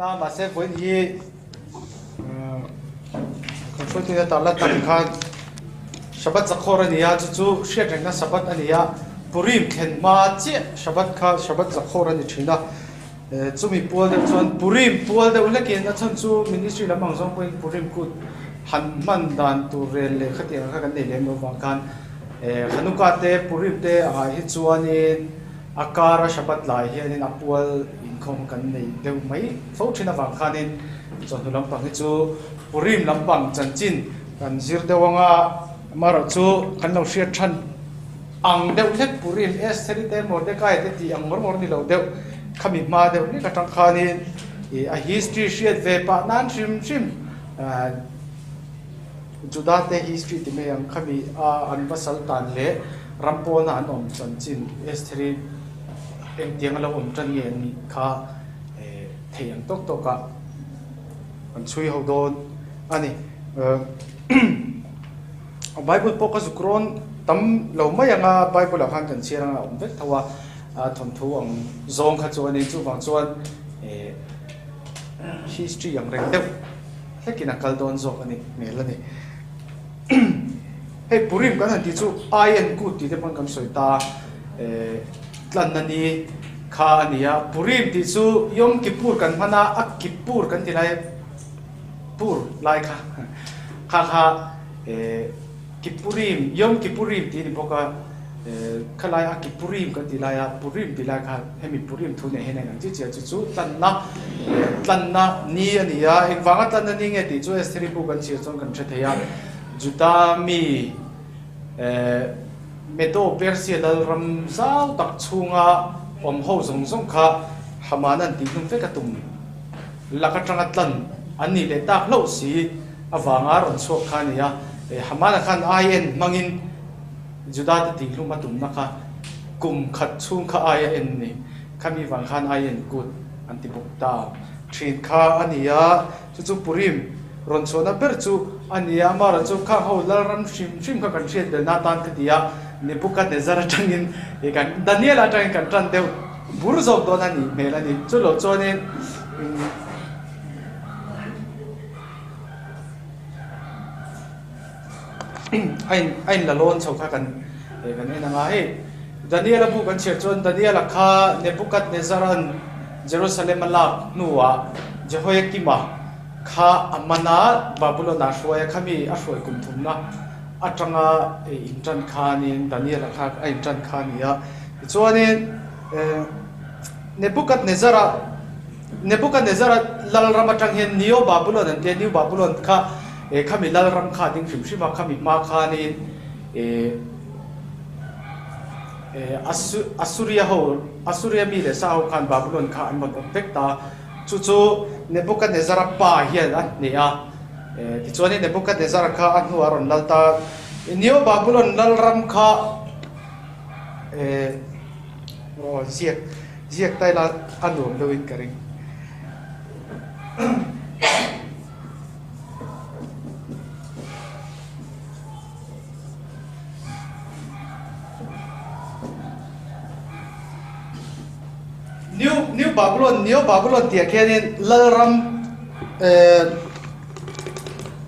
a, mahse vawiin hi kan hruaitute tar lan tak khan Shabbat Zakhor a ni a, chu chu hriat rengna Shabbat a ni a, Purim thlen hma chiah Shabbat kha Shabbat Zakhor a ni thin a, chumi pual deuh chuan Purim pual deuh hlekin a chhan chu ministry lam ang zawng pawhin Purim kut han hman dan tur rel leh khatiang kha kan nei lem lo vang khan Hanukkah te Purim te angah hi chuanin A kara Shabbat lai hianin a pual inkhawm kan nei deuh mai fo thin avang khanin chawhnu lampang hi chu Purim lampang chanchin kan zir deuh anga amaherawh chu kan lo hriat than ang deuh hlek Purim Estheri te Mordecai te tih ang ngawr ngawr ni lo deuh khami hma deuh hlek atang khanin ih a history hriat ve pah nan hrim hrim Juda te history ti mai ang khami a an va sal tan leh ram pawna an awm chanchin Estheri engtiang a lo awm tan nge an nih kha thei ang tawk tawk ah an chhui ho dawn a ni. Bible pawh ka zuk rawn tam lo mai ang a, Bible ah khan kan chhiar anga awm vek tho a, thawnthu ang zawng kha chu a ni chuvang chuan history ang reng deuh. Hlekin a kal dawn zawk a ni hmel a ni. Hei Purim kan han tih chu Aien kut tih te pawn kan sawi ta tlanna ni kha a ni a. Purim tih chu Yom Kippur kan hman a, a Kippur kan ti lai pur lai kha kha kha Kippurim, Yom Kippurim tih a ni bawk a. Khalai a Kippurim kan tih laia Purim tih lai kha hemi Purim thu neih hian a inang chiah chiah chu chu tlanna tlanna ni a ni a, engvanga tlanna ni nge tih chu Estheri bu kan chhiar chuan kan hre thei a, Juda mi Medo Persia lalram zau tak chhunga awm ho zawng zawng kha Hamana'n tih hnum vek a tum lak atanga tlan an nih leh tak hlauh si avanga rawn chhuak kha a ni a, Hamana khan ai en hmangin Juda te tihhlum a tumna kha kum khat chhung kha ai a en ni. Khami vang khan ai en kut an ti bawk ta thin kha a ni a, chu chu Purim rawn chhuahna ber chu a ni a, amaherawh chu khang ho Lalram hrim hrim kha kan hriat belna atan ka ti a, Nebuchadnezzar atangin ih kan Daniel atangin kan tan deuh bur zawk dawn a nih hmel a ni. Chu lo chuanin A in a in la lawn chho kha kan eh kan en anga hei Daniel-a bu kan chhiar chuan Daniel-a kha Nebuchadnezzar-a'n Jerusalem a lak hnuah Jehoiakim-a kha a man a, Babylon-ah a hruai a, khami a hruai kum thumna atanga eh intan khanin Daniel-a kha a intan kha a ni a. Tichuanin eh Nebuchadnezzar-a Nebuchadnezzar-a lalram atang hian Neo Babylon an tia, New Babylon kha eh khami lalram kha a ding hrim hrim a, khami hma khanin eh eh Assuria ho, Assuria mi leh sa ho khan Babylon kha an rawn awp vek ta. Chu chu Nebuchadnezzar-a pa hian a hneh a, eh tichuanin Nebuchadnezzar-a kha a hnuah a rawn lal ta. Neo Babylon lalram kha eh aw ziak. Ziak ta ila a nuam deuhin ka ring. New New Babylon Neo Babylon tih ah khianin Lalram eh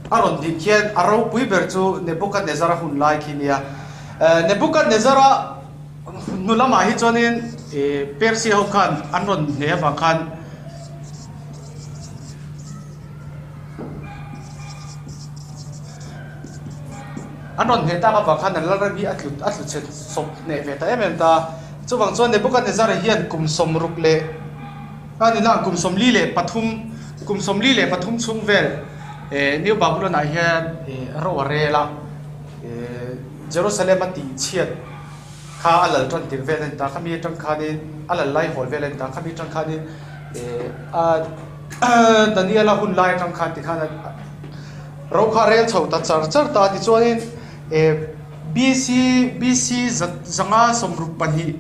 a rawn din khian a ropui ber chu Nebuchadnezzar-a hun lai khi nia. Eh Nebuchadnezzar-a Hnu lamah hi chuanin ih Persia ho khan an rawn hneh avang khan an rawn hneh tak avang khan an lalram hi a tlu a tlu chhe sawp hneh ve ta em em ta. Chuvang chuan Nebuchadnezzar hian kum sawmruk leh a ni na kum 43 kum 43 chhung vel eh New Babylon ah hian ih ro a rel a eh Jerusalem a tihchhiat. Kha a lal tan tir vel a ni ta, khami atang khanin a lal lai hawl vel a ni ta, khami atang khanin eh a Daniel-a hun lai atang khan tikhan ro kha a rel chho ta char char ta tichuanin eh BC BC zanga 62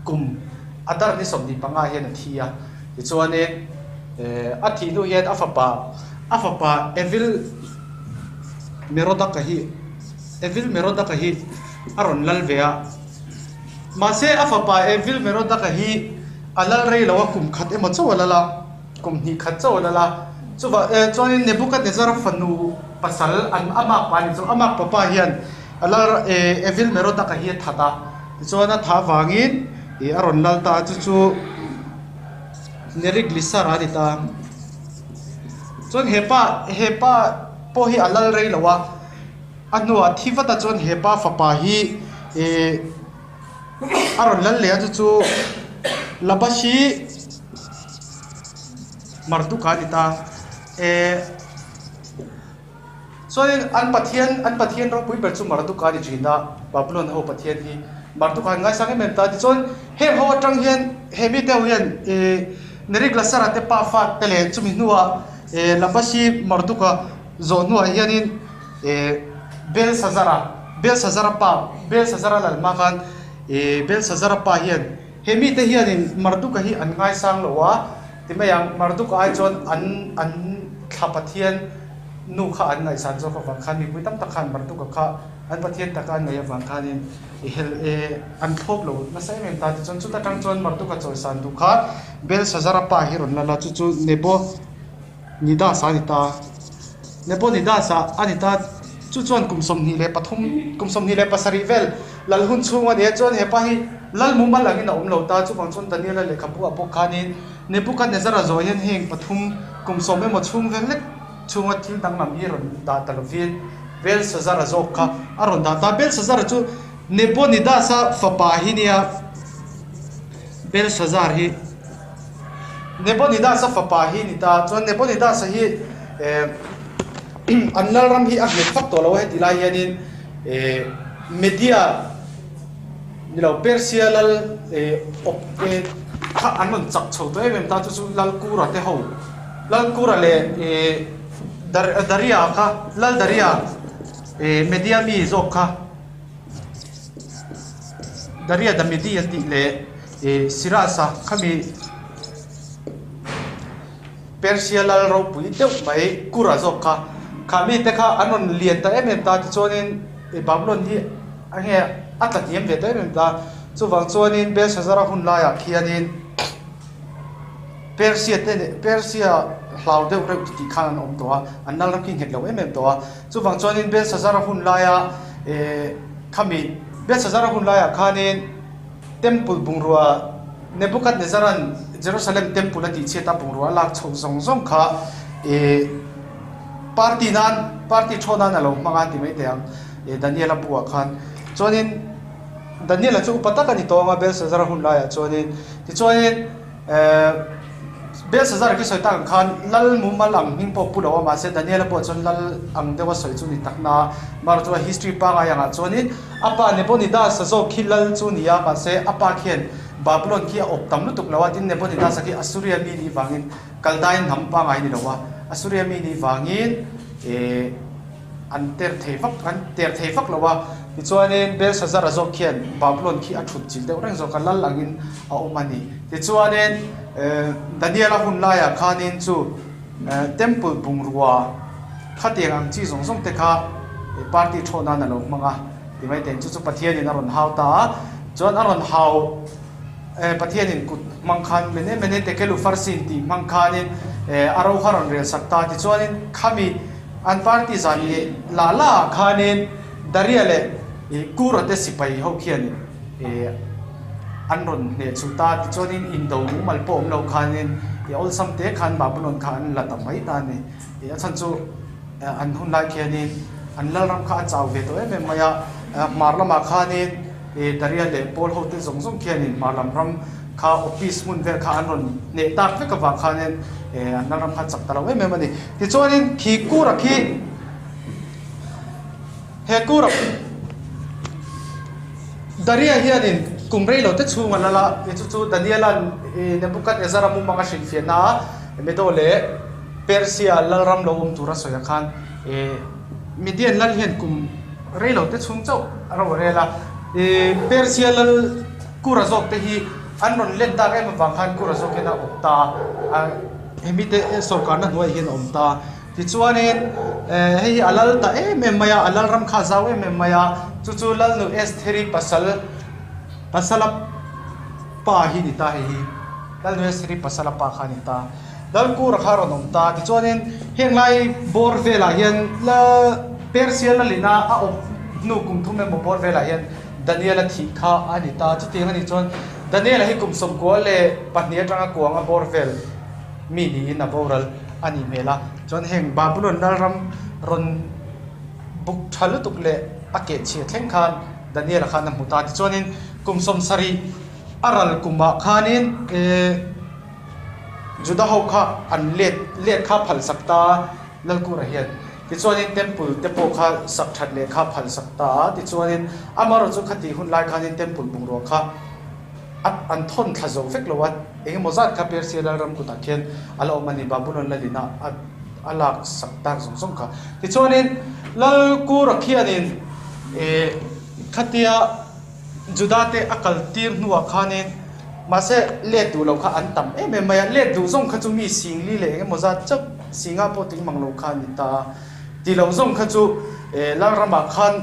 kum a dar ni 25 hian a thi a tichuanin eh a thih hnu hian a fapa a fapa Evil Merodach-a hi Evil Merodach-a hi a rawn lal ve a. Mahse, a fapa Evil Merodach-a hi a lal rei lo a, kum khat emaw chauh a lal a. Kum hnih khat chauh a lal a. Chuvah chuanin Nebuchadnezzar fanu pasal an a makpa a ni chu. A makpa pa hian a lal Evil Merodach-a hi a that a. Tichuan a thah avangin ih a rawn lal ta a, chu chu Neriglissar a ni ta. Chuan he pa he pa pawh hi a lal rei lo a, a hnuah thi vat a chuan he pa fapa hi ih A rawn lal leh a chu chu Labashi Marduka a ni ta. Eh chuanin an pathian an pathian ropui ber chu Marduka a ni thin a, Babylon ho pathian hi Marduka an ngaisang em em ta. Tichuan heng ho atang hian he mite ho hian eh Neriglissar-a te pafa te leh chumi hnuah eh Labashi Marduka zawh hnuah hianin Eh Belsazara, Belsazara pa, Belsazara lal hma khan eh Belsazara pa hian he mite hianin Marduka hi an ngaisang lo a, ti mai ang, Marduka ai chuan an an thla Pathian nu kha an ngaihsan zawk avang khan mipui tam tak khan Marduka kha an Pathian taka an ngaih avang khanin i hel eh an thlawp lo nasa em em ta. Tichuan chuta tang chuan Marduka chawisan duh kha Belsazara pa hi rawn lal a, chu chu Nebo Nidas a ni ta. Nebonidas a a ni ta. Chu chuan kum 23, kum 27 vel lal hun chhung a ni a. Chuan hepa hi lal mumal angin a awm lo ta. Chuvang chuan Daniela lehkhabu ah pawh khanin Nebuchadnezzar-a zawh hian heng pathum kum sawm emaw chhung vel lek chhunga thil danglam hi rawn dah ta lovin Belshazzar-a zawk kha a rawn dah ta. Belshazzar-a chu Nebonidas-a fapa hi nia Belshazzar hi. Nebonidas-a fapa hi ni ta. Chuan Nebonidas-a hi eh an lalram hi a nghet vak tawh lo a heti lai hianin eh Media ni lo Persia lal eh awp eh kha an rawn chak chho tawh em em ta chu chu Lalkura te ho Lalkura leh eh Daria kha Lal Daria eh Media mi zawk kha Daria the Medi an tih leh Ih Sirasa khami Persia lal ropui deuh mai Kura zawk kha kha mite kha an rawn lian ta em em ta tichuanin ih Babylon hi a nge a tla hniam ve ta em em ta chuvang chuanin Belshazzar-a hun laiah khianin Persia te leh Persia hlau deuh reuh tih khan an awm tawh a an lal ram khi nghet lo em em tawh a chuvang chuanin Belshazzar-a hun laia ih khami Belshazzar-a hun laiah khanin. Temple bungrua, Nebuchadnezzar-a'n Jerusalem Temple a tihchhiat a bungrua a lak chhoh zawng zawng kha ih party nan, party thaw nan a lo hmang a ti mai teh ang ih Daniel-a buah khan. Chuanin Daniel-a chu upa tak a ni tawng a Belshazzar-a hun laiah chuanin. Tichuanin eh Belshazzar khi sawi tak ang khan lal mumal ang hming pawh pu lo a, mahse Daniel-a pawh chuan lal ang deuha sawi chu ni tak na a, mahrawh chu a history pangngai angah chuanin a pa Nebonidas-a zawk khi lal chu ni a, mahse a pa khian Babylon khi a awp tam lutuk lo a, tin Nebonidas-a khi Assuria mi nih vangin Kaldai hnam pangngai ni lo a, Assuria mi nih vangin eh an ter thei vak an ter thei vak lo a, tichuanin Belshazzar-a zawk khian Babylon khi a thut chilh deuh reng zawk a, lal angin a awm a ni. Tichuanin eh Daniel-a hun laiah khanin chu eh temple bungrua khatiang ang chi zawng zawng te kha party thawh nan a lo hmang a, ti mai teng chu chu Pathianin a rawn hau ta a, chuan a rawn hau eh Pathianin kut hmang khan mene mene tekelu farsin tih hmang khanin eh a ro kha a rawn rel sak ta, tichuanin khami An party zan leh la la ah khanin Daria leh Kura te sipai ho khian an rawn hneh chu ta tichuanin indo mumal pawh awm lo khanin awlsam te khan Babylon kha an la ta mai ta a ni. A chhan chu an hun lai khianin an lalram kha a chau ve tawh em em mai a, hmar lamah khanin Daria leh Paul ho te zawng zawng khianin hmar lam ram kha office hmun vel kha an rawn hneh tak vek avang khanin an lalram kha a chak ta lo em em a ni. Tichuanin khi kura khi he kura Daria hianin kum rei lo te chhung a lal a, chu chu Daniela'n Nebuchadnezzar-a mumang a hrilhfiahna a Medo leh Persia lalram lo awm tura sawi ah khan Median lal hian kum rei lo te chhung chauh a ro rel a, Persia lal Kura zawk te hi an rawn let tak em avang khan Kura zawk hian a awp ta a, hemi te sawrkarna hnuaiah hian a awm ta. Tichuanin hei hi a lal ta em em mai a, a lal ram kha a zau em em mai a, chu chu Lalnu Estheri pasal pasala pa hi ni ta hei hi, Lalnu Estheri pasala pa kha a ni ta. Lalkura kha a rawn awm ta. Tichuanin heng lai bawr velah hian la Persia lalina a awp hnu kum thum emaw bawr velah hian Daniel-a thih kha a ni ta. Chutiang a nih chuan Daniel-a hi kum 92 atanga kuanga bawr vel mi niin a boral a nih hmel a. Chuan heng Babulon lalram rawn buk tha lutuk leh a kehchhia thleng khan Daniel-a khan a hmu ta. Tichuanin kum 70 a ral kumah khanin eh Juda ho kha an let let kha phalsak ta a, Lalkura hian. Tichuanin Temple te pawh kha sak that leh kha phalsak ta a, tichuanin amaherawh chu khatih hun lai khanin Temple bungrua kha a an thawn thla zo vek lo a, engemaw zat kha Persia lalram kutah khian a la awm a ni, Babulon lalina a a lak sak tak zawng zawng kha. Tichuanin Lalkura khianin eh khatia Juda te a kal tir hnuah khanin mahse let duh loh kha an tam em em mai a, let duh zawng kha chu mi singli leh engemaw zat chauh singa pawh tling mang lo kha a ni ta a, ti lo zawng kha chu eh Lalramah khan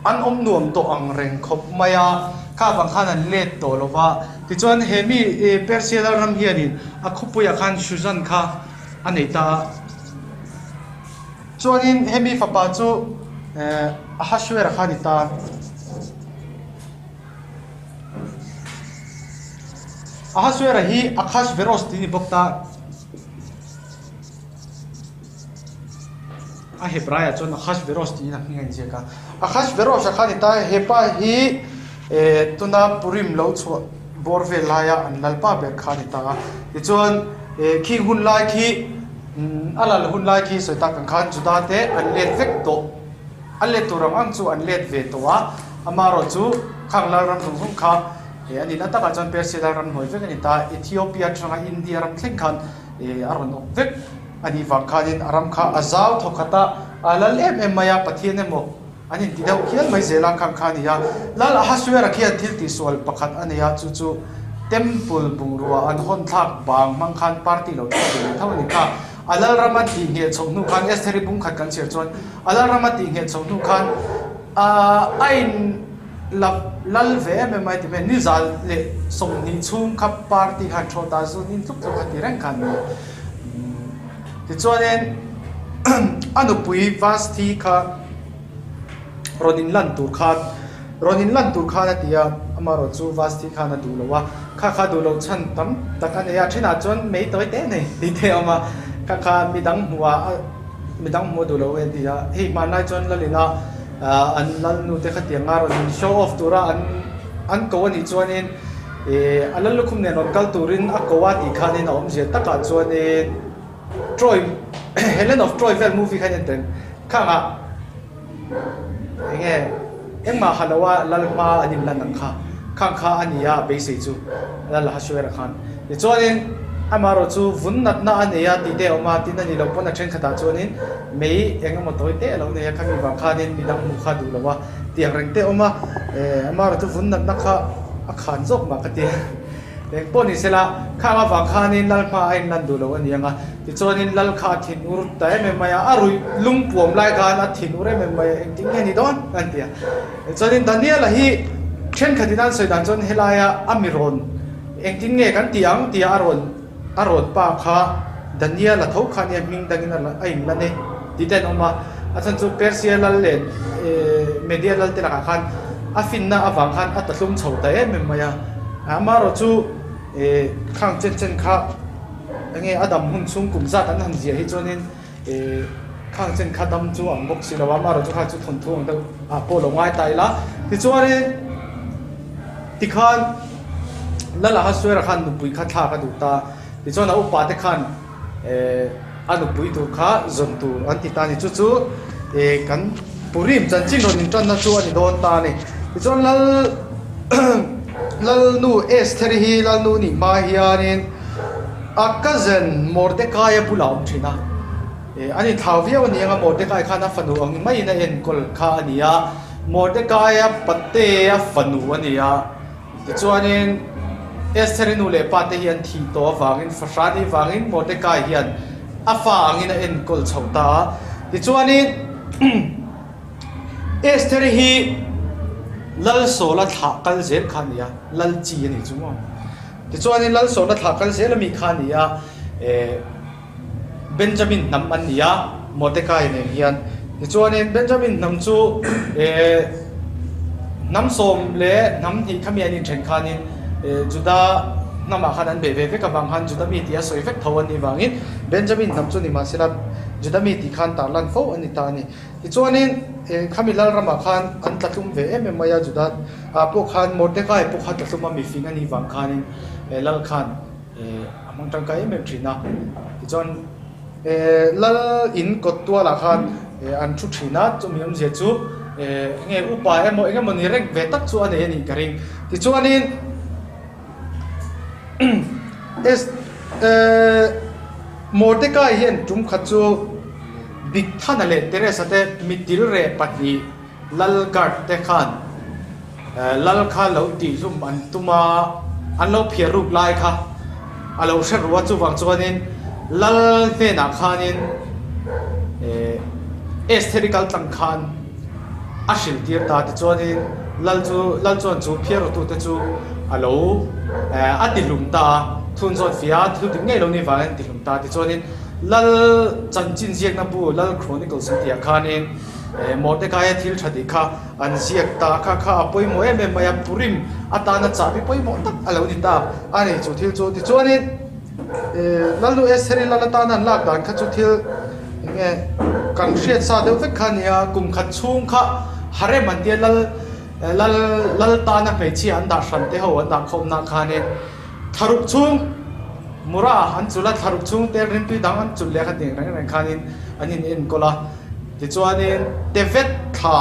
an awm nuam tawh ang reng khawp mai a, kha vang khan an let tawh lo va, tichuan he mi eh Persia Lalram hianin a khawpuiah khan Shushan kha a nei ta a. Chuanin hemi fapa chu Ahasuera kha a ni ta. Ahasuera hi Akhashverosh tih a ni bawk ta. A Hebraiah chuan Akhashverosh tiin a hming a inziak a. Akhashverosh-a kha a ni ta. He pa hi tuna Purim lo chhuah bawr vel laia an lalpa ber kha a ni ta a. Tichuan khing hun lai khi. A lal hun lai khi sawi tak ang khan Juda te an let vek tawh. An let tur ang ang chu an let ve tawh a, amaherawh chu khang lalram zawng zawng kha a nihna takah chuan Persia lalram hnuai vek a ni ta. Ethiopia atanga India ram thleng khan a rawn awp vek a nih vang khanin a ram kha a zau thawk khat a, a lal em em mai a, Pathian emaw an inti deuh hial mai zel a, khang kha a ni a. Lal Ahasuera khian thil tihsual pakhat a nei a, chu chu Temple bungrua an hawn thlak bang hmang khan party lo thlak ve leh tho a ni kha. A lalram a tih ngheh chhoh hnu khan Estheri bung khat kan chhiar chuan a lalram a tih ngheh chhoh hnu khan a in la lal ve em em mai ti mai nizal leh 20 chhung kha party khan thawt a zun in tluk tluk a ti reng khan ni. Tichuanin a nupui Vasthi kha rawn inlan tur khan rawn inlan tur khan a ti a, amaherawh chu Vasthi khan a duh lo a, kha kha duh loh chhan tam tak a nei a, thenah chuan mei tawi te nei tih te a awm a, kha kha midang hmuh ah midang hmuh a duh lo e a ti a, hei hmanlai chuan lalina an lalnu te khatianga rawn in show off tura an an ko a nih chuanin Ih a lal lukhum nen rawn kal turin a ko a tih khanin a awmzia takah chuanin Troy Helen of Troy vel movie kha a en tawh em? Khangah eng nge engmah ha lo a lal hma an inlan ang kha khang kha a ni a a beisei chu lal Ahasuerah khan. Tichuanin amaherawh chu vun natna a nei a tih te a awm a tin a nih loh pawn a thenkhatah chuanin mei eng emaw tawi te a lo nei a khami vang khanin midang hmuh kha duh lo a tiang reng te a awm a eh amaherawh chu vun natna kha a khan zawk mah ka ti a, eng pawh ni sela khang avang khanin lal hma a inlan duh lo a ni ang a, tichuanin lal kha a thin ur ta em em mai a, a ruih lungpuam lai khan a thin ur em em mai a, engtin nge ni dawn an ti a, tichuanin Daniel-a hi thenkhatin an sawi dan chuan helaia a mi rawn engtin nge kan ti ang tia a rawn a rawn pa kha Daniel-a tho kha nia hming dangin a inlan e tih te an awm a, a chhan chu Persia lal leh Media lal te lakah khan a finna avang khan a tahlum chho ta em em mai a, amaherawh chu khang chen chen kha enge a dam hun chhung kum zat an han ziah hi chuanin khang chen kha dam chu ang bawk si lo a, amaherawh chu kha chu thawnthu ang deuh ah pawh lo ngai ta ila tichuanin tikhan Lal Ahasuera khan nupui kha thlak a duh ta, tichuan a upa te khan eh a nupui tur kha zawn tur an ti ta a ni. Chu chu eh kan Purim chanchin rawn intanna chu a ni dawn ta a ni. Tichuan Lal Lalnu Esther hi Lalnu nih hma hianin a cousin Mordecai-a bulah a awm thin a. Eh an inthlau viau a ni ang a, Mordecai khan a fanu ang maiin a enkawl kha a ni a. Mordecai-a patea fanu a ni a, tichuanin Esther-i nu leh pa te hi an thih tawh avangin fahrani vangin Mordecai hian a fa angin a enkawl chho ta a. Tichuanin Esther-i hi Lalsawla thlah kal zel kha a ni a, Lal chi a ni chu maw. Tichuanin Lalsawla thlah kal zel ami kha a ni a, eh. Benjamin hnam an ni a, Mordecai nen hian. Tichuanin Benjamin hnam chu eh hnam sawm leh hnam hnih khami an inthen khanin eh Juda hnamah khan an beh ve vek avang khan Juda mi tih a sawi vek tho an nih vangin Benjamin hnam chu nimahsela Juda mi tih khan tarlan fo a ni ta a ni. Tichuanin eh khami Lalramah khan an tlatlum ve em em mai a, Juda ah pawh khan Mordecai pawh kha tlatlum a mifing a nih vang khanin eh Lal khan eh a hmang tangkai em em thin a. Tichuan eh Lal in kawt tualah khan eh an thu thin a, chumi awmzia chu eh enge upa emaw eng emaw ni reng ve tak chu a nei a nih ka ring. Tichuanin es eh Mordecai hian tum khat chu Bigthana leh Teresa te mitil reh pahnih Lal guard te khan Lal kha lo tihhlum an tum a, an lo phiar ruk lai kha a lo hre ru a, chuvang chuanin Lal hnenah khanin Estheri kal tlang khan a hrilh tir ta tichuanin Lal chu Lal chuan chu phiar rutute chu a lo a tihlum ta a, thunzawn fia thil dik ngei lo ni vangin a tihlum ta tichuanin Lal chanchin ziakna bu Lal Chronicles an tihah khanin Mordecai-a thil tha tih kha an ziak ta kha kha a pawimawh em em mai a, Purim atana chahbi pawimawh tak a lo ni ta a ni chu thil chu. Tichuanin Lalnu Estheri lal atana an lak dan kha chu thil eng nge kan hriat sa deuh vek kha a ni a, kum khat chhung kha Harem an tia lal lal lal tana hmeichhia an dah hran te ho an dah khawmna khanin Thlaruk chhung Mura an chulh a, thlaruk chhung te rimtui dang an chulh leh kha tih reng reng khanin an in enkawl a. Tichuanin Tevet thla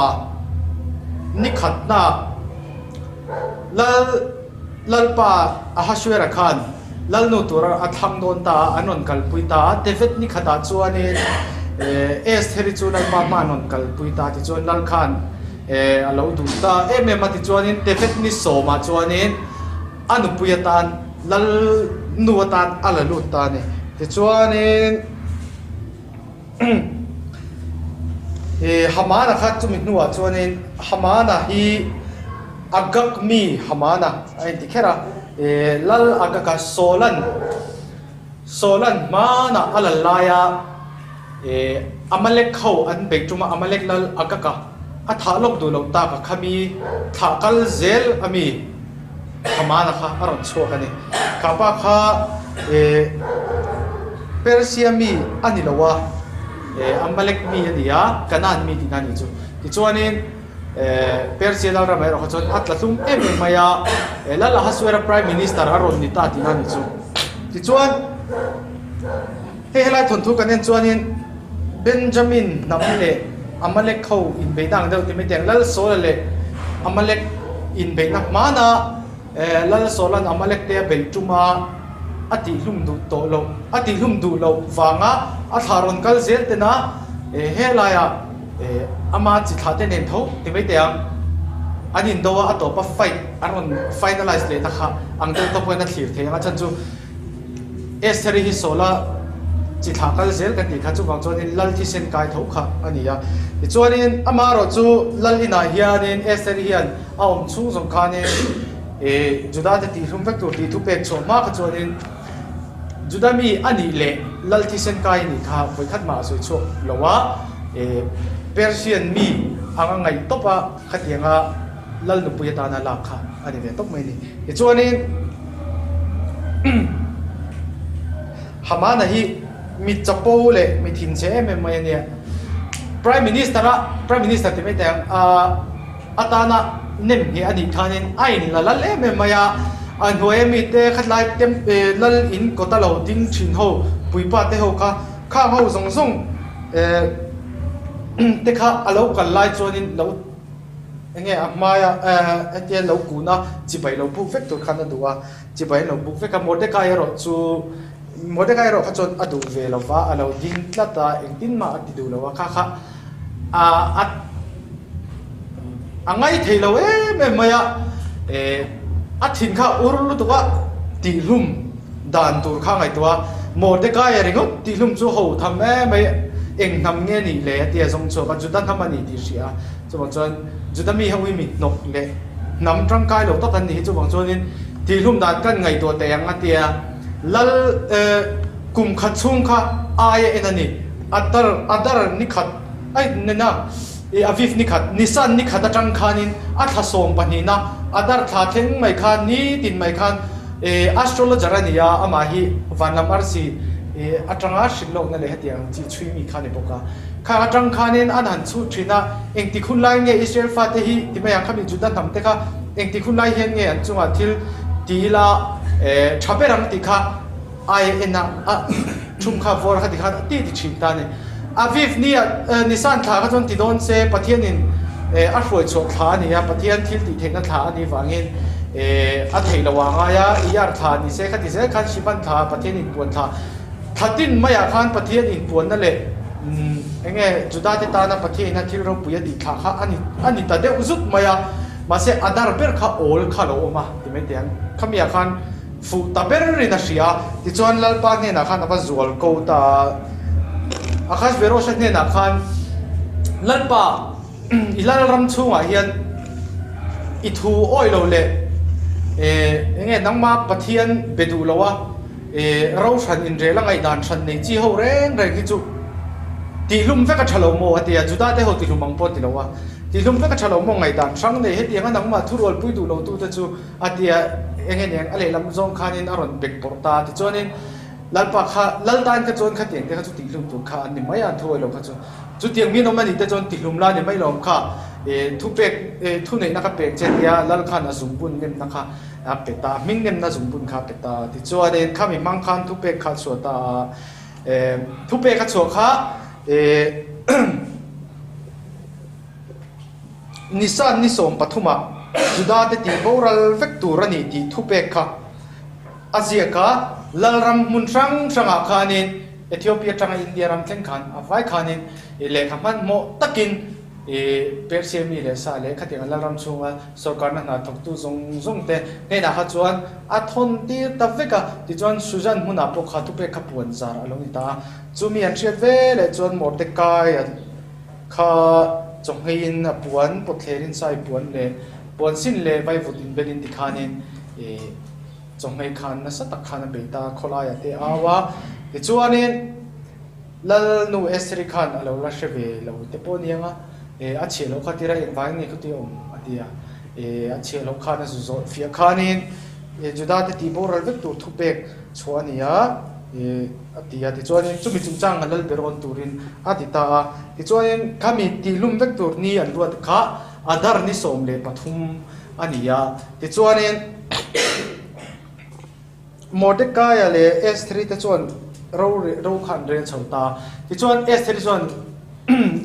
ni khatna Lal Lalpa Ahasuera khan Lalnu tura a thlang dawn ta a, an rawn kalpui ta a. Tevet ni khatah chuanin Estheri chu Lalpa hma an rawn kalpui ta a, tichuan Lal khan a lo duh ta em em a. Tichuanin Tevet ni sawmah chuanin A nupui atan lal nu atan a la lut ta a ni. Tichuanin Hamana kha chumi hnuah chuanin Hamana hi Agag mi Hamana a inti kher a, lal Agaga Sawlan Sawlan hmanah a lal laia Amalek ho an beih ṭuma Amalek lal Agaga a thah lawk duh loh tak a khami thlah kal zel a mi Hamana kha a rawn chhuak a ni. Kha pa kha Persia mi a ni lo a, Amalek mi a ni a, Kanaan mi tihna a nih chu. Tichuanin Persia lal ramah erawh kha chuan a tla hlum em em mai a, Lal Ahasuera Prime Minister a rawn ni ta tihna a nih chu. Tichuan. Hei helai thawnthu kan en chuanin Benjamin hnam leh Amalek ho inbeihna ang deuh ti mai teng Lal Saula leh Amalek inbeihna hmana Lal Saula'n Amalek te a beih tuma a tihhlum duh tawh loh a tihhlum duh loh vanga a thlah rawn kal zel tena helaiah ama chi thlah te nen tho ti mai teh ang an indo a a tawpa fight an rawn finalize lehna kha ang deuh tawp pawhin a thlir thei ang a chhan chu Estheri hi Saula chi thlah kal zel kan tih kha chuvang chuanin lal thisen kai tho kha a ni a. Tichuanin amaherawh chu lal inah hianin Estheri hian a awm chhung zawng khanin ih Juda te tihhlum vek tur tih thu pek chhuah hma kha chuanin Juda mi a nih leh lal thisen kai a nih kha vawikhat mah a sawi chhuak lo a, ih Persian mi anga ngaih tawp a khatianga lal nupui atana lak kha a ni ve tawp mai a ni. Tichuanin Hamana hi mi chapo leh mi thinchhe em em mai a nia. Prime Minister a, Prime Minister ti mai teh ang, atana nem ngheh a nih khanin a in la lal em em mai a, a hnuaia mite khatlai lal in kawta lo ding thin ho puipa te ho kha khang ho zawng zawng te kha a lo kal lai chuanin lo Enge a hmaia hetia lo kun a chibai lo buk vek tur khan a duh a, chibai an lo buk vek a, Mordecai erawh chu Mordecai erawh kha chuan a duh ve lo va, a lo ding tlat a, engtin mah a ti duh lo a, kha kha a a ngai thei lo em em mai a, a thin kha a ur lutuk a, tihhlum dan tur kha a ngaihtuah a, Mordecai a ringawt tihhlum chu ho tham em mai, eng hnam nge nih le a ti a zawng chhuak a, Juda hnam a ni tih hria a. Chuvang chuan Juda mi ho hi mi hnawk leh hnam tangkai lo tak an ni hi chuvang chuanin tihhlum dan kan ngaihtuah teh ang a tia Lal eh. Kum khat chhung kha aia en a ni. Adar, Adar ni khat, ai nena i Aviv ni khat, Nisan ni khat atang khanin a thla sawm pahnihna Adar thla thleng mai khan nitin mai khan e astrologer a ni a, amah hi vanlam arsi e atanga hrilhlawkna leh hetiang ang chi chhui mi kha a ni bawk a. Khang atang khanin an han chhut thin a, engtik hun lai nge Israel fate hi ti mai ang khami Juda hnam te kha engtik hun lai hian nge an chungah thil ti ila e tha ber ang tih kha Ai en a a thum kha vawr kha tikhan a ti ti thin ta a ni. Aviv ni ah Nisan thla kha chuan ti dawn se Pathianin a hruai chhuah thla a ni a, Pathian thil tih theihna thla a nih vangin a theih loh ah a ngai a, Iyar thla ni se kha ti zel khan Sivan thla Pathian inpuan thla thla tin maiah khan Pathian inpuanna leh eng nge Juda te tana Pathianina thil ropui a tih thla kha a ni a ni ta deuh zut mai a, mahse Adar ber kha awl kha a lo awm a ti mai teh ang khamiah khan Fuh ta berin a hria a, tichuan Lalpa hnenah khan a va zual ko ta a. Ahasverosha hnenah khan, Lalpa, i Lalram chhungah hian i thu awih lo leh eng nge nangma Pathian be duh lo a, ro hran inrel a ngaihdan hran nei chi ho reng reng hi chu tihlum vek a tha lo maw? a ti a, Juda te ho tihlum ang pawh a ti lo a, tihlum vek a tha lo maw ngaihdan hrang nei hetianga nangmah thurualpui duh lo tute chu A ti a, eng nge niang, a lehlam zawng khanin a rawn bek bawrh ta. Tichuanin Lalpa kha, Lal tan kha chuan khatiang te kha chu tihlum tur kha an ni mai a, an thuawi lo kha chu. Chutiang min awm a nih te chuan tihlum la ni mai lo awm kha, e, thupek, e, thuneihna ka pek che tia Lal khan a zungbun nemna kha a pe ta, a hming nemna zungbun kha a pe ta. Tichuanin khami hmang khan thupek kha a chhuah ta a, e, thupek a chhuah kha, e, Nisan ni 13ah Judate tih boral vek tur a ni tih thupek kha a ziak a, Lalram hmun hrang hrangah khanin Ethiopia atanga India ram thleng khan a vai khanin lehkha hmanhmawh takin Persia mi leh sa leh khatianga Lalram chhunga sorkarna hna thawktu zawng zawng te hnenah kha chuan a thawn tir ta vek a, tichuan Susan hmunah pawh kha thupek kha puan zar a lo ni ta a, chumi an hriat veleh chuan Mordecai a Kha chawhngeiin a puan, pawtthlerin sai puan leh puan sin leh vaivut inbelin tikhanin ih chawhngei khan nasa tak khan a bei ta a, khawlaiah te a au a. Tichuanin Lalnu Estheri khan a lo la hre ve lo te pawh aniang a, ih a chhiah loh kha tira engvangin nge khuti a awm a ti a, ih a chhiah loh khan a zu zawh fiah khanin ih Juda te tih boral vek tur thupek chhuah a ni a, ih. A ti a, tichuanin chumi chungchang a lal ber awn turin a ti ta a. Tichuanin khami tihlum vek tur ni an ruat kha Adar ni 13 a ni a. Tichuanin Mordekaia leh Estheri te chuan ro ro kha an rel chho ta a. Tichuan Estheri chuan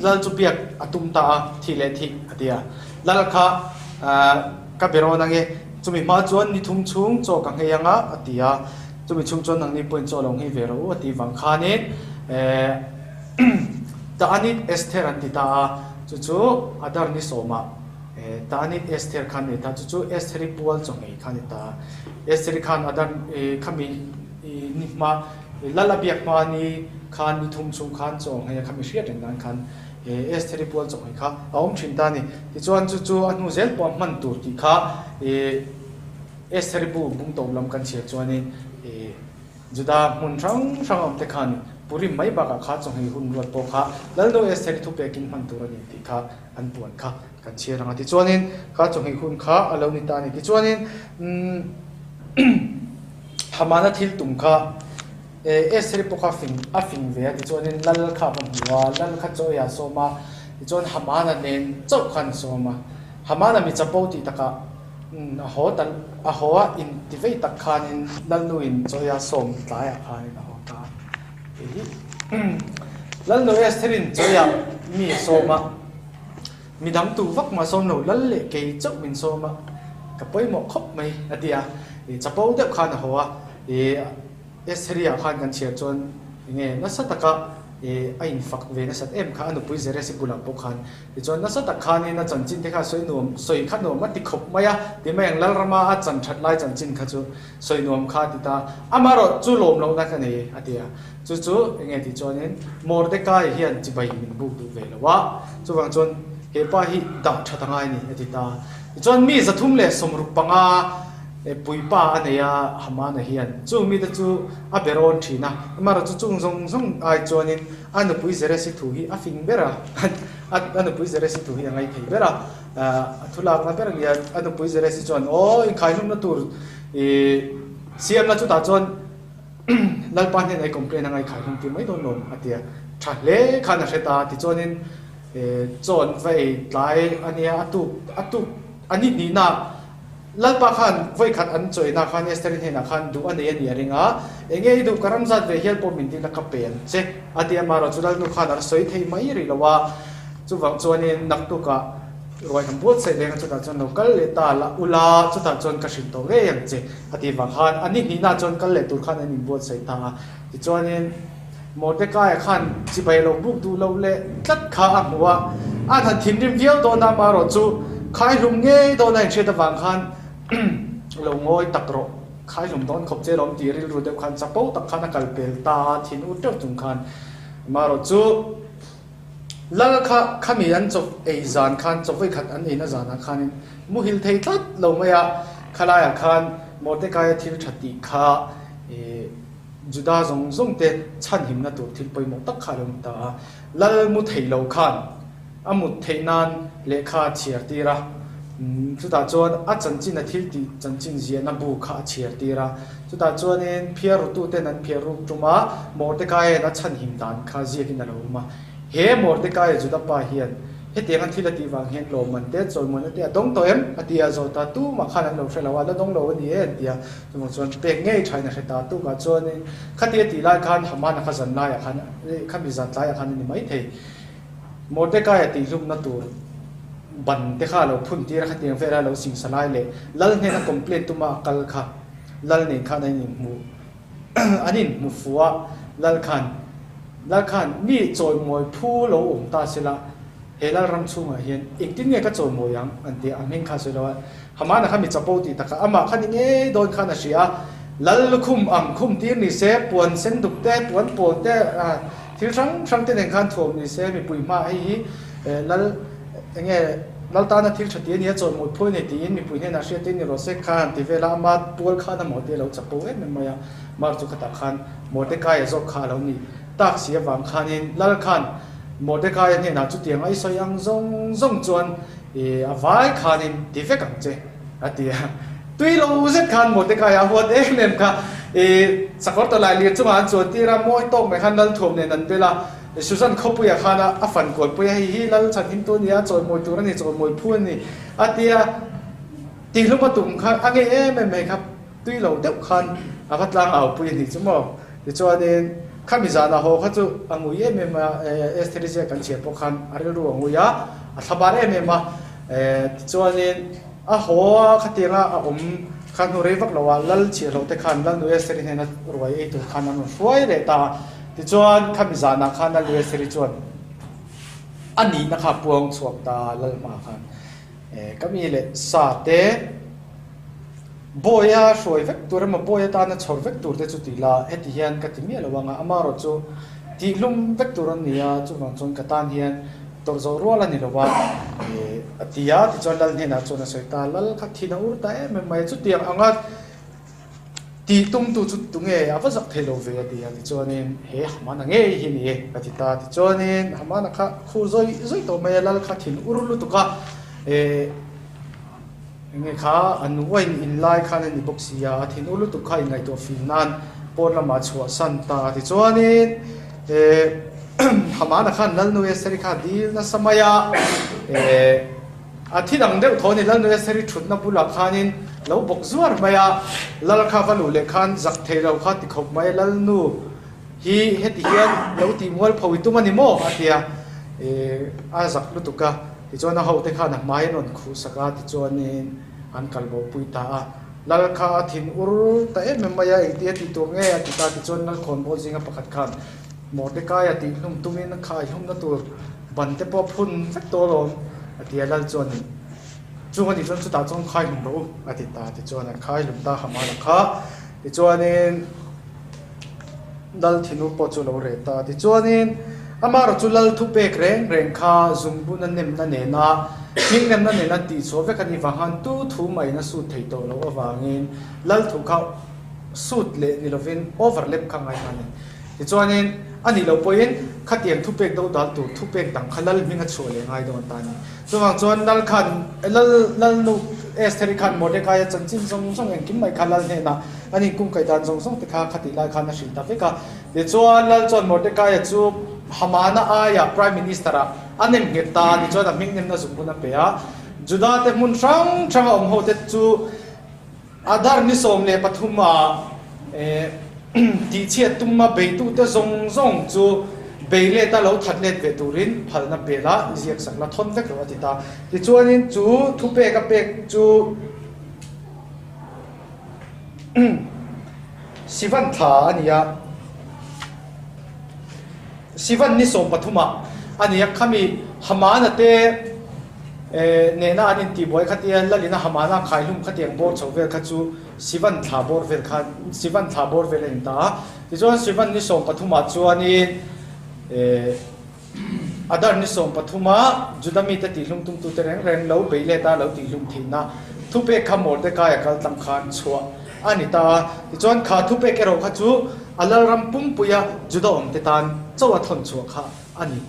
lal chu biak a tum ta a, thih leh thih a ti a. Lal kha ka be rawn ange, chumi hma chuan ni thum chhung chaw ka nghei anga a ti a. Chumi chhung chuan nangni pawhin chaw lo nghei ve rawh u a tih vang khanin Ta'anit Esther an ti ta a, chu chu Adar ni sawmah Ta'anit Esther khan nei ta, chu chu Estheri pual chaw nghei kha a ni ta a. Estheri khan Adar khami ni hma, Lal a biak hma ni khan ni thum chhung khan chaw nghei a khami hriat reng nan khan Estheri pual chaw nghei kha a awm thin ta a ni. Tichuan chu chu a hnu zel pawh a hman tur tih kha Estheri bu bung tawp lam kan chhiar chuanin ih Juda hmun hrang hrang a awm te khan Purim mai bakah kha chawnghei hun ruat pawh kha Lalnu Estheri thupekin hman tur a ni tih kha an puan kha kan chhiar ang a. Tichuanin kha chawnghei hun kha a lo ni ta a ni. Tichuanin umm Hamana thil tum kha Estheri pawh kha fing a fing ve a tichuanin Lal kha a va hmu a, Lal kha chaw eiah a sawm a, tichuan Hamana nen chauh khan a sawm a. Hamana mi chapo tih takah A haw ta, a haw a inti vei tak khanin Lalnuin Chawia sawm tlaiah khanin a haw ta a. Hei hi Lalnu Estherin Chawia mi a sawm a, mi dang tu vak mah sawm lo, Lal leh kei chauh min sawm a, ka pawimawh khawp mai a ti a. Chapo deuh khan a haw a, Estheri-ah khan kan chhiar chuan enge nasa taka a infak ve nasat em kha, a nupui Zeresi bulah pawh khan Tichuan nasa tak khanin a chanchin te kha sawi nuam, sawi kha nuam a ti khawp mai a, ti mai ang Lalrama a chan that lai chanchin kha chu sawi nuam kha a ti ta. Amaherawh chu lawm lohna ka nei a ti a, chu chu eng nge tih chuanin Mordecai hian chibai min buk duh ve lo a, chuvang chuan he pa hi dah that a ngai a ni a ti ta. Tichuan mi 365. Puipa a nei a, Hamana hian chung mite chu a be rawn thin a. Amaherawhchu chung zawng zawng ai chuanin a nupui Zeresi thu hi a fing ber a, a nupui Zeresi thu hi a ngaithei ber a. A thu lakna ber a ni a, a nupui Zeresi chuan, Aw, inkhaihlumna tur i siamna chutah chuan Lalpa hnenah i complain a ngaihkhaihlum tir mai dawn lo, a ti a. Tha hle khan a hre ta. Tichuanin chaw an va ei tlai a nia, a tuk a tuk a ni hnihna Lalpa khan vawikhat an chawina khan Esther-i hnenah khan duh a nei a nih a ring a, Enge i duh ka ram zat ve hial pawh min dil a ka pe ang che, a ti a, amaherawh chu Lalnu khan a sawi thei mai rih lo a, chuvang chuanin naktukah ruai kan buatsaih leng a chutah chuan lo kal leh ta la ula chutah chuan ka hrilh tawh ngei ang che, a tih vang khan a ni hnihna chuan kal leh tur khan an inbuatsaih ta a, tichuanin. Mordekaia khan chibai lo buk duh loh leh tlat kha a hmu a, a han thinrim viau dawn a, amaherawh chu khaihlum ngei dawn a inhriat avang khan lo ngawi tak rawh, khaihlum dawn khawp che lawm tih rilru deuh khan chapo tak khan a kal pel ta a, thin ur teuh chung khan amaherawh chu Lal kha khami an chaw ei zan khan chaw vawikhat an eina zanah khanin muhil thei tlat lo mai a, khalaiah khan Mordekaia thil tha tih kha ih. Juda zawng zawng te chhanhimna tur thil pawimawh tak kha a lo ni ta a. Lal mu thei lo khan a mut theih nan lehkha a chhiar tir a, chutah chuan a chanchin a thil tih chanchin ziahna bu kha a chhiar tir a. Chutah chuanin phiar rututen an phiar ruk tum a, Mordecaia'n a chhanhim dan kha ziakin a lo awm a. He Mordecai Juda pa hian hetianga thil a tih vang hian lawmman te, chawimuanna te a dawng tawh em? a ti a, zawh ta tumah khan an lo hre lo a, la dawng lo a ni e an ti a. Chuvang chuan pek ngei thain a hre ta tukah chuanin khati a tih lai khan Hamana kha zan laiah khan khami zan tlaiah khan a ni maithei. Mordecai-a tihhlumna tur ban te kha a lo phun tir a, khatiang vela lo singsa lai leh lal hnena complaint tuma a kal kha lal nen khan an inhmu an inhmu fuh a, lal khan lal khan mi chawimawi phu lo awm ta sela he lal ram chhungah hian engtin nge ka chawimawi ang an ti a, a hming kha a sawi lo a. Hamana kha mi chapo tih takah amah kha ni ngei dawn khan a hria a, Lal lukhum ang khum tir ni se, puan sen duk te, puan pawl te, thil hrang hrang te nen khan thuam ni se, mipui hmaah hei hi Lal eng nge Lal tana thil tha ti a nia, chawimawi phuai nei tiin mipui hnenah hriat te ni rawh se khan han ti vel a, ama tual khan a maw te a lo chapo em em mai a, Mar chu khatah khan Mordecai-a zawk kha a lo ni tak si avang khanin Lal khan Mordecai-a hnenah chutiang a i sawi ang zawng zawng chuan I a vai khanin ti vek ang che, a ti a. Tui lo zet khan Mordecai a huat em em kha. I sakawr tawlai lir chungah an chuan tir a, mawi tawk mai khan lal thuam nen an bel a. Susan khawpuiah khan a fan kual pui a, hei hi lal chhan him tu a ni a, chawimawi tur a ni, chawimawi phu a ni, a ti a. Tihlum a tum kha a ngei em em mai kha tui lo deuh khan a va tlang au pui a ni chu maw. Tichuanin khami zana haw kha chu a ngui em em a, Estheri ziak kan chhiar pawh khan a rilru a ngui a, a thlabar em em a. Tichuanin a haw a khatianga a awm kha hnu rei vak lo ah Lal chhiahloh te khan Lalnu Estheri hnena ruai ei tur khan an rawn hruai leh ta a. Tichuan khami zanah khan Lalnu Estheri chuan a nihna kha a puang chhuak ta a Lal hmaah khan. Ka mi leh sa te Bawia hruai vek tur emaw Bawia tana chhawr vek tur te chu ti la, heti hian ka ti miah lo anga amaherawh chu tihhlum vek tur an ni a, chuvang chuan ka tan hian tawrh zawh rual a ni lo a, a ti a, tichuan Lal hnenah chuan a sawi ta, Lal kha thin a ur ta em em mai a, chutiang anga Tih tumtu chu tunge a va zak thei lo ve a ti a, tichuanin he Hamana ngei hi ni e ka ti ta. Tichuanin Hamana kha khur zawi zawi tawh mai a, lal kha thin ur lutuk a, eh enge kha an wine in lai khan a ni bawk si a, a thin ur lutuk kha inngaihtuah fim nan pawn lamah chhuah san ta a. Tichuanin eh Hamana khan Lalnu Estheri kha dil nasa mai a, eh. A thi dang deuh tho a ni, Lalnu Estheri thutna bulah khanin lo bawk zuar mai a, Lal kha va luh leh khan zak thei lo kha ti khawp mai a, Lalnu hi heti hian lo tih mual pho i tum a ni maw? a ti a, a zak lutuk a, tichuan a hote khan a hmai an rawn khuh sak a, tichuanin an kal bo pui ta a, Lal kha a thin ur ta em em mai a, engtia tih tur nge a ti ta, tichuan Lal khawnbawl zinga pakhat khan Mordecai-a tih hlum tumin khai hlumna tur Ban te pawh phun vek tawh alawm, a ti a, Lal chuan chung a nih chuan chutah chuan khai hlum rawh u, a ti ta. Tichuan an khai hlum ta Hamana kha. Tichuanin Lal thinur pawh chu a lo reh ta. Tichuanin amaherawh chu Lal thupek reng reng kha zungbun a nemna nena. Hmingnemna nena tihchhuah vek a nih vang khan tu thu maiin a sut theih tawh loh avangin lal thu kha sut leh ni lovin overlap kha ngai ta a ni. Tichuanin a nih loh pawhin khatiang thupek do dal tur thupek dang kha lal hming a chhuah leh ngai dawn ta a ni. Chuvang chuan lal khan lal lalnu Estheri khan Mordekaia chanchin zawng zawng engkim mai kha lal hnenah an inkungkaih dan zawng zawng te kha khatih lai khan a hrilh ta vek a. Tichuan lal chuan Mordekaia chu Hamana aiah Prime Minister ah a nem nghet ta a tichuan a hming nemna zung hun a pe a. Juda te hmun hrang hranga awm ho te chu Adar ni 13 ah tihchhiat tuma beitute zawng zawng chu bei let a lo that let ve turin phalna pel a ziak sak la thawn vek rawh a ti ta. Tichuanin chu thupek a pek chu Sivan thla a ni a, Sivan ni 13 ah a ni a, khami Hamana te nena an intihbuai kha tia Lalina Hamana khaihlum khatiang bawr chho vel kha chu Sivan thla bawr vel kha Sivan thla bawr vel a in ta a. Tichuan Sivan ni 13 ah chuanin Adar ni 13 ah Juda mite tihhlum tumtute reng reng lo bei let a lo tihhlum theihna thupek kha Mordecai a kal tlang khan chhuah a ni ta a. Tichuan kha thupek erawh kha chu a Lalram pumpuia Juda awmte tan chauh a thawn chhuah kha a ni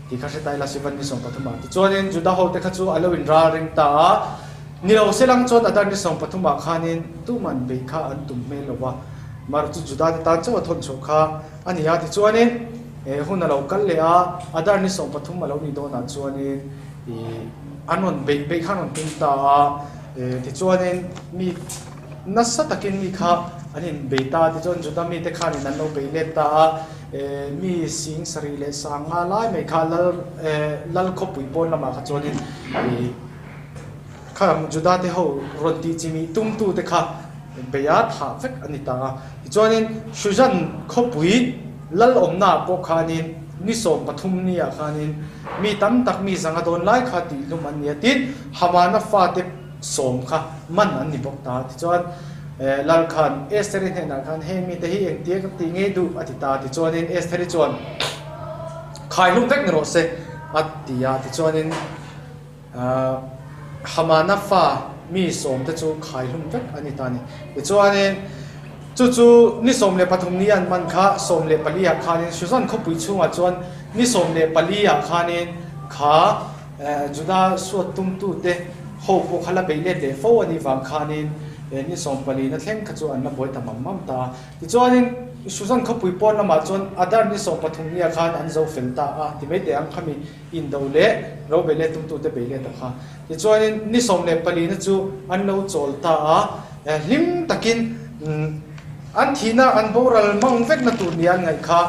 tih kha hre ta ila Sivan ni 13 ah. Tichuanin Juda hote kha chu a lo inral ring ta a, ni lo se lang chuan Adar ni 13 ah khanin tuman bei kha an tum hmel lo va, mar chu Juda te tan chauh a thawn chhuah kha a ni a. Tichuanin hun a lo kal leh a, Adar ni 13 a lo nih dawnah chuanin ih an rawn beih beih kha an rawn tum ta a, tichuanin mi nasa takin mi kha an inbei ta a, tichuan Juda mite khanin an lo bei let ta a. Mi sing sarih leh sang nga lai mai kha lal lal khawpui pawn lamah kha chuanin ih kha Juda te ho rawn tih chi mih tum tu te kha bei a thah vek a ni ta a. Tichuanin Shushan khawpui lal awmna ah pawh khanin ni 13 ni ah khanin mi tam tak mi zanga dawn lai kha tih hlum an ni a tin Hamana fate 10 kha man an ni bawk ta. Tichuan Lal khan Estheri hnenah khan heng mite hi engtia ka tih ngei duh a ti ta. Tichuanin Estheri chuan khai hlum vek ni rawh se a ti a. Tichuanin Hamana fa mi 10 te chu khai hlum vek a ni ta a ni. Tichuanin chu chu ni 13 ni an man kha 14 ah khanin Shushan khawpui chhungah chuan ni 14 ah khanin kha Juda suat tumtute ho pawh kha la bei let leh fo a nih vang khanin ni 14 na thleng kha chu an la buai ta mam mam ta a. Tichuanin Shushan khawpui pawn lamah chuan Adar ni 13 nia khan an zo fel ta a ti mai teh ang khami indo leh ro bei let tumtute bei let a kha. Tichuanin ni 14 na chu an lo chawl ta a, hlim takin an thihna an boral mang vekna tur nia an ngaih kha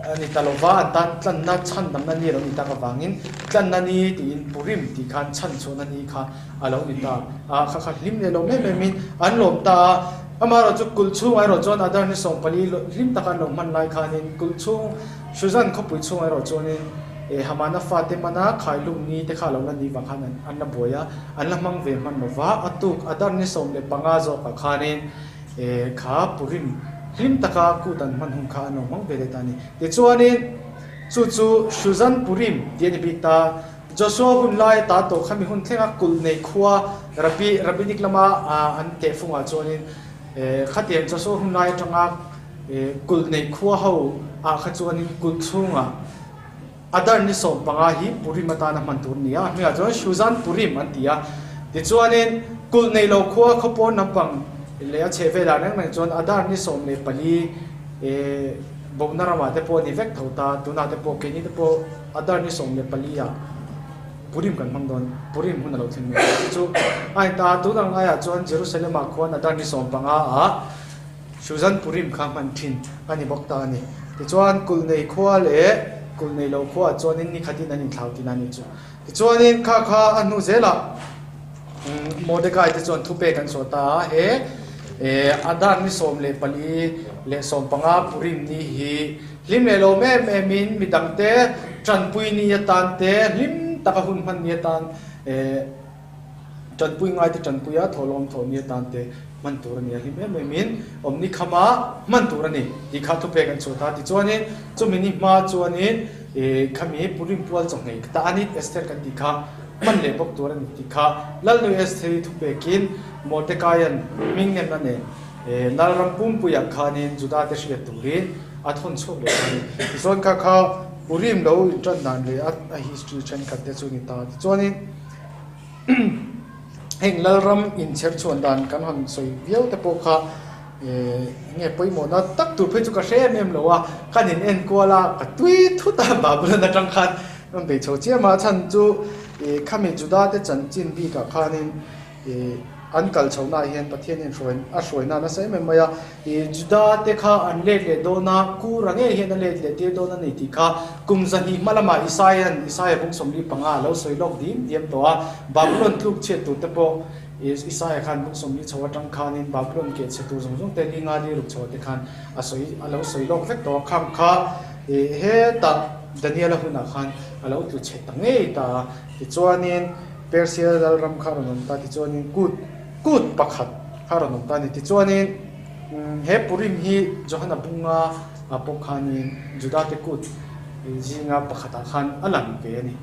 a ni ta lova, an tan tlanna chhandamna ni a lo ni tak avangin tlanna ni tiin Purim tih khan chhanchhuahna ni kha a lo ni ta a, kha kha hlim leh lawm em emin an lawm ta a. Amaherawh chu kulh chhungah erawh chuan Adar ni 14 hlim taka an lo hman lai khanin kulh chhung Shushan khawpui chhungah erawh chuanin Hamana fate mana khaihlum ni te kha a lo la ni vang khan an la buai a, an la hmang ve hman lova, a tuk Adar ni 15 zawkah khanin kha Purim hlim taka kut an hman hun kha an lo hmang ve leh ta a ni. Tichuanin chu chu Shushan Purim tih a ni bik ta. Joshua hun lai ta tawh khami hun thlenga kulh nei khua Rabbi Rabbinic lama an tehfungah chuanin khatiang Joshua hun lai atanga kulh nei khua ho ah kha chuanin kulh chhungah Adar ni 15 hi Purim atana hman tur a ni a, a hmingah chuan Shushan Purim an ti a. Tichuanin kulh nei lo khua khawpawn lampang leh a chheh velah reng reng chuan Adar ni 14 bawhna ramah te pawh a ni vek tho ta, tunah te pawh keini te pawh Adar ni 14 ah Purim kan hmang dawn, Purim hun a lo thleng mek a, chu chu a in ta a, tun ang ngaiah chuan Jerusalem ah khuan Adar ni 15 ah Shushan Purim kha hman thin a ni bawk ta a ni. Tichuan kulh nei khua leh kulh nei lo khua ah chuanin ni khatin an inthlau thin a ni chu. Tichuanin kha kha a hnu zelah Mordecai te chuan thupek an saw ta a, he Adar ni 14 leh 15 Purim ni hi hlim leh lo em em in midangte tanpui ni atan te hlim taka hun hman ni atan tanpui ngai te tanpui a thawhlawm thawh ni atan te hman tur a ni a, hlim em em in awmni khama hman tur a ni tih kha thupek an chhuah ta. Tichuanin chumi ni hma chuanin khami Purim pual chawhngei ta a ni Esther kan tih kha. hman leh bawk tur a ni tih kha Lalnu Estheri thupekin Mordekaia'n hming nemna nen Lalram pumpuiah khanin Judate hriat turin a thawn chhuak leh ta a ni. Tichuan kha kha Purim lo intan dan leh a history thenkhat te chu a ni ta. Tichuanin heng Lalram inchher chhuan dan kan han sawi viau te pawh kha enge pawimawhna tak tur phei chu ka hre em em lo a, kan in enkual a, ka tui thut a Babylon atang khan rawn bei chho chiam a, chhan chu khami Judate chanchin bikah khanin Ih, an kal chhohnaah hian Pathian hian hruai a hruai na nasa em em mai a. Ih, Juda te kha an let leh dawn a, Kura ngei hian a let leh tir dawn a ni tih kha kum zahnih hma lamah Isaia'n Isaia bung 45 a lo sawi lawk dim diam tawh a. Babylon tluk chhiat tur te pawh ih, Isaia khan bung 40 chho atang khanin Babylon keh chhe tur zawng zawng te li nga li ruk chho te khan a sawi a lo sawi lawk vek tawh a. Khang kha ih, hetah Daniela hunah khan a lo tlu chhe ta ngei ta a. Tichuanin. Persia lalram kha a rawn awm ta tichuanin kut kut pakhat kha a rawn awm ta a ni. Tichuanin he Purim hi Johana bunga ah pawh khanin Judate kut zinga pakhatah khan a lang ve a ni.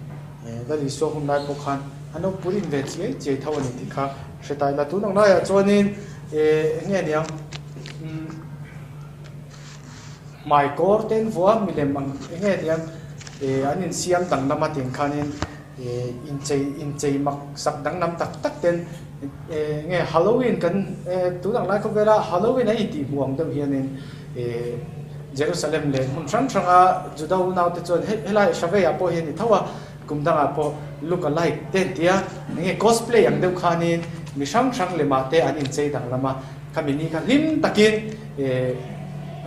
Lal Isua hun lai pawh khan an lo Purim ve chiai chiai tho a ni tih kha hre ta ila. Tun ang laiah chuanin eng nge niang hmaikawr te an vuah a milem ang eng nge niang an insiam danglam a tiang khanin Inchei inchei mak sak danglam tak tak ten nge Halloween kan tun ang lai khawvela Halloween a intih hmuh ang deuh hianin Jerusalem leh hmun hrang hranga Juda unaute chuan helai Shavei-ah pawh hian i tho a, kum dangah pawh look alike te an ti a, enge cosplay ang deuh khanin mi hrang hrang lemah te an inchei danglam a, khami ni kha hlim takin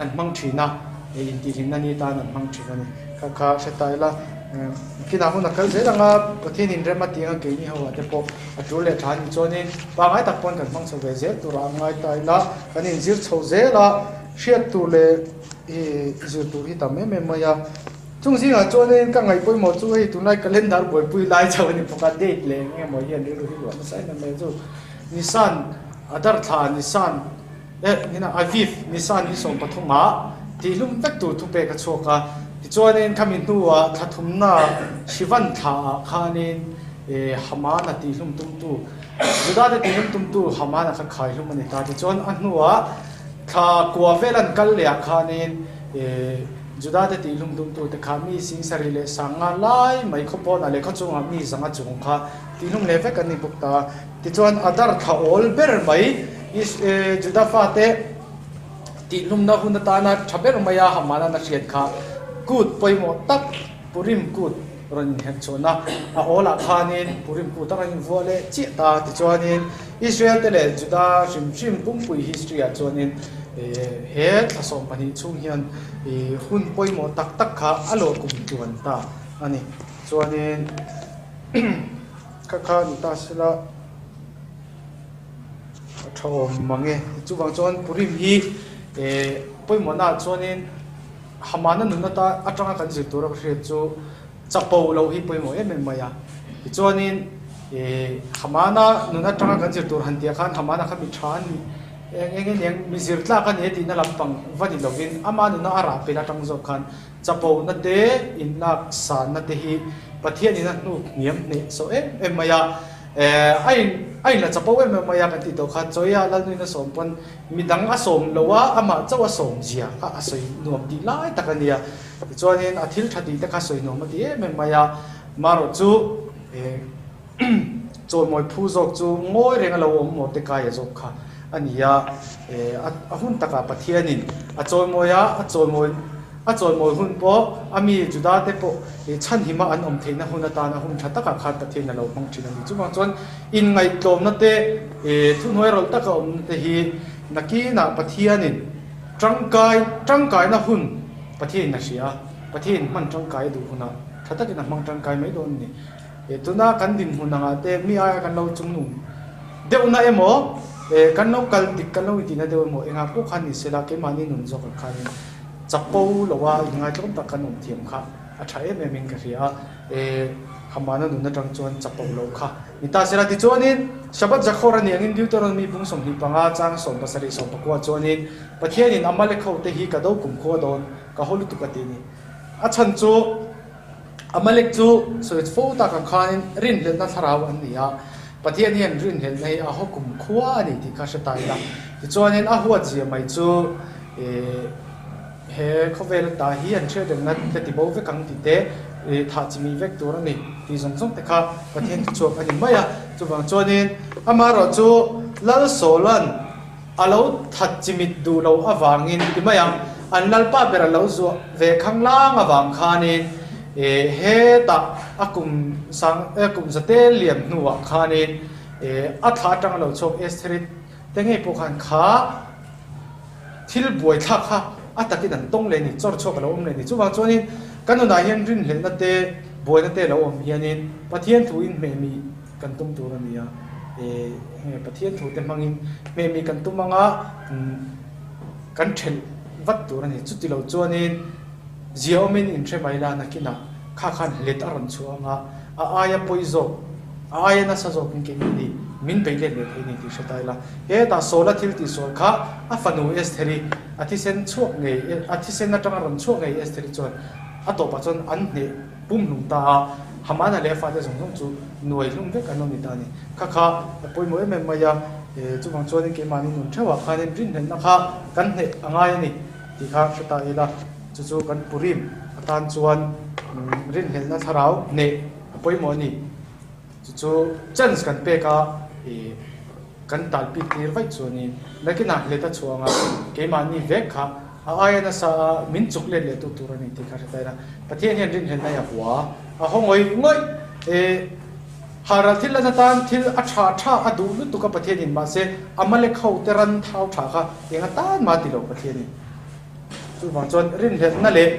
an hmang thin a, intihhlimna ni tan an hmang thin a ni. Kha kha hre ta ila. Kinah hun a kal zel ang a, Pathian in rem a tih ang a keini ho ah te pawh a tul leh tha a nih chuanin pangngai tak pawn kan hmang chho ve zel turah a ngai ta ila, kan inzir chho zel a, hriat tur leh zir tur hi tam em em mai a. Chung zingah chuanin ka ngaih pawimawh chu hei tunlai calendar buaipui lai chho a ni bawk a, date leh eng emaw hian rilru hi luah nasa em em mai a chu Nisan, Adar thla Nisan Eh, nina Aviv Nisan hi 13 ah tihlum vek tur thupek a chhuak a, tichuanin khami hnuah thla thumna Shivan thla ah khanin eh Haman a tihlum tumtu, Juda te tihlum tumtu Haman a kha khaihlum a ni ta. Tichuan a hnuah thla kua vel an kal leh ah khanin eh Juda te tihlum tumtu te kha mi sing sarih leh sanga lai mai khaw pawnah leh khaw chungah mi zanga chung kha tihlum leh vek an ni bawk ta. Tichuan Adar thla awl ber mai Juda fate tihlumna hun atana tha ber maia Hamanan a hriat kha kut pawimawh tak Purim kut rawn inherh chhuahna a awlah khanin Purim kut a rawn invuah leh chiah ta. Tichuanin Israel te leh Juda hrim hrim pumpui history ah chuanin he thla 12 chhung hian hun pawimawh tak tak kha a lawh kum tluan ta a ni. Chuanin. Kha kha ni ta sela a tha awm mang e. Chuvang chuan Purim hi eh pawimawhna ah chuanin Hamana nun ata atanga kan zir tura ka hriat chu chapo loh hi pawimawh em em mai a. Tichuanin eh Hamana nun atanga kan zir tur han tih ah khan Hamana kha mi tha a ni eng eng nge niang mi zir tlak a ni e tihna lampang va ni lovin ama nuna a rah pel atang zawk khan Chapona te, inlak sanna te hi Pathian in a hnuk hniam hneh sawh em em mai a. A in a inla chapo em em mai a kan tih tawh kha Chawia Lalnuin a sawm pawn midang a sawm lo a, amah chauh a sawm zia kha a sawi nuam tih lai tak a nia. Tichuanin a thil tha tih te kha sawi nuam a ti em em mai a. Marawh chu chawimawi phu zawk chu ngawi reng a lo awm Mordecai-a zawk kha a ni a. A hun takah Pathianin a chawimawi a, a chawimawi a chawimawi hun pawh a mi Juda te pawh chhanhima an awm theihna hun atana hun tha takah khan Pathianin a lo hmang thin a ni. Chuvang chuan inngaihtlawmna te, thuhnuai rawlh taka awmna te hi nakinah Pathianin tangkai tangkaina hun Pathianin a hria a, Pathianin hman tangkai a duh hunah tha takin a hmang tangkai mai dawn a ni. Tuna kan dinhmun angah te mi aia kan lo chungnung deuhna emaw, kan lo kal dik kan lo intihna deuh emaw engah pawh khan ni sela keimahni nun zawk ang khanin chapo loa inngaihtlawm tak kan awm thiam kha a tha em em in ka hria a. Hamana nun atang chuan chapo lo kha ni ta sela. Tichuanin Shabbat Zakhor a nih angin Deuteronomy bung 25 chang 17 19 chuanin Pathianin Amalek ho te hi ka do kumkhua dawn ka haw lutuk a ti a ni. A chhan chu. Amalek chu sawi fo tak ang khanin rinhlelhna thlarau an ni a, Pathian hian rinhlelhna hi a haw kum khua a ni tih kha hre ta ila. Tichuanin a huat zia mai chu he khawvel ata hi an hriat rengna ka ti bo vek ang tih te, thah chi mih vek tur a ni tih zawng zawng te kha Pathian thuchhuak a ni mai a. Chuvang chuanin amaherawhchu Lalsawla'n A lo that chimit duh lo avangin ti mai ang, an lalpa ber a lo zuah ve khanglang avang khanin eh hetah a kum sang eh kum zate liam hnuah khanin eh a thla atang a lo chhuak Estheri te ngei pawh khan kha thil buaithlak kha a takin an tawng leh a ni, chawr chhuak a lo awm leh a ni. Chuvang chuanin kan nunah hian rinhlelhna te buaina te a lo awm hianin Pathian thu inhmeh mi kan tum tur a ni a, enge Pathian thu te hmangin hmehmi kan tum anga kan thelh vat tur a ni. Chuti lo chuanin zia awmin inhre mai la nakinah kha khan hlet a rawn chhuah anga a aia pawi zawk, a aia nasa zawkin keimah ni min bei let leh thei ni tih hre ta ila. Hetah Saula thil tihsual kha a fanu Estheri a thisen chhuak ngei, a thisen atanga rawn chhuak ngei Estheri chuan a tawpah chuan an hneh. Pumhlum ta a, Hamana leh a fate zawng zawng chu nuai hlum vek an lo ni ta a ni. Kha kha a pawimawh em em mai a, chuvang chuanin keimahni nun theuhah khanin rinhlelhna kha kan hneh a ngai a ni tih kha hre ta ila, chu chu kan Purim atan chuan rinhlelhna thlarau hneh a pawimawh a ni. Chu chu chance kan pek a, kan talpik tir vaih chuanin nakinah hlet a chhuah anga keimahni vek kha A aia nasa a min chuk let leh tu tur a ni tih kha hre ta ila. Pathian hian rinhlelhna i a hua a haw ngawih ngawih. E, Haral thil lan atan thil a tha tha a duh lutuk a Pathianin mahse Amalek ho te ran thau tha kha eng atan mah ti lo Pathianin. Chuvang chuan rinhlelhna leh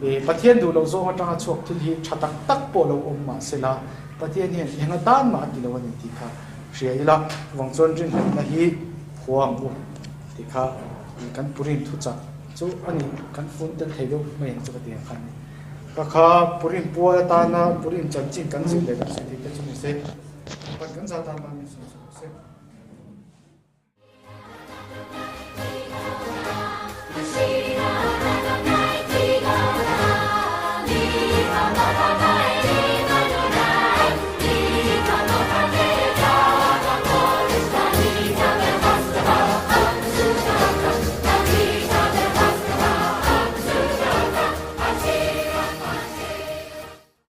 e Pathian duh loh zawng atanga chhuak thil hi tha tak tak pawh lo awm mahsela Pathian hian eng atan mah a ti lo a ni tih kha hria ila. Chuvang chuan rinhlelhna hi hua ang u tih kha Kan Purim thuchah chu a ni, kan fun tel thei deuh mai ang chu ka ti ang khan ni. Ka kha Purim pual atana Purim chanchin kan zir leh kan sawi thei te chu ni se, Pan kan za tan tan min sawi sawi se.